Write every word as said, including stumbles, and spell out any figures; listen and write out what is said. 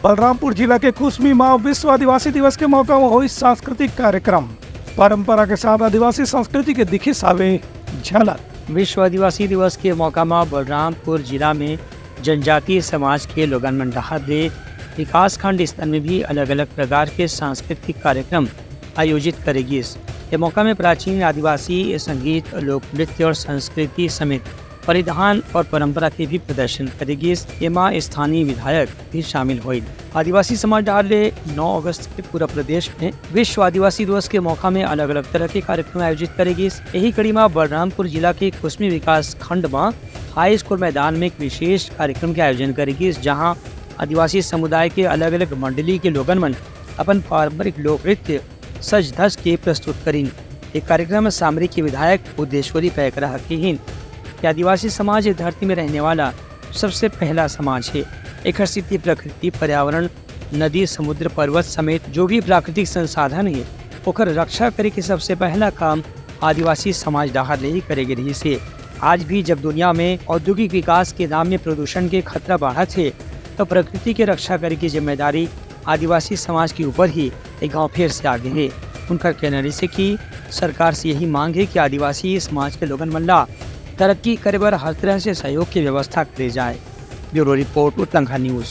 बलरामपुर जिला के कुसमी म विश्व आदिवासी दिवस के मौका म होइस सांस्कृतिक कार्यक्रम। परंपरा के साथ आदिवासी संस्कृति के दिखिस हावे झलक। विश्व आदिवासी दिवस के मौका म बलरामपुर जिला में जनजातीय समाज के लोगन मन डहार ले विकासखंड स्तर में भी अलग-अलग प्रकार के सांस्कृतिक कार्यक्रम आयोजित करे गिस। ये मौका में प्राचीन आदिवासी संगीत, लोक नृत्य और संस्कृति समेत परिधान और परंपरा के भी प्रदर्शन करे गिस। एमा स्थानीय विधायक भी शामिल होइल। आदिवासी समाज डहार ले नौ अगस्त के पूरा प्रदेश में विश्व आदिवासी दिवस के मौका में अलग-अलग तरह के कार्यक्रम आयोजित करे गिस। यही कड़ी में बलरामपुर जिला के कुसमी विकास खंड में हाई स्कूल मैदान में एक विशेष कार्यक्रम के आयोजन करे गिस, जहां आदिवासी समुदाय के अलग-अलग मंडली के लोगन मन अपन पारंपरिक लोक नृत्य सज धज के प्रस्तुत करिन। एक कार्यक्रम में सामरी के विधायक उद्देश्वरी पैकरा ह किहिन कि आदिवासी समाज ये धरती में रहने वाला सबसे पहला समाज हे। एखर सेती प्रकृति, पर्यावरण, नदी, समुद्र, पर्वत समेत जो भी प्राकृतिक संसाधन हे, ओकर रक्षा करे के सबसे पहला काम आदिवासी समाज डहार ले ही करे गे रहिस हे। आज भी जब दुनिया में औद्योगिक विकास के नाम में प्रदूषण के खतरा बढ़त हे, तो प्रकृति के रक्षा करे के जिम्मेदारी आदिवासी समाज के ऊपर ही एक घाव फेर से आगे हे। उनकर कहना रहिस हे कि सरकार से यही मांग हे कि आदिवासी समाज के लोगन मन ला तरक्की करे बर हर तरह से सहयोग के व्यवस्था करे जाए। Bureau report, Utlangha news.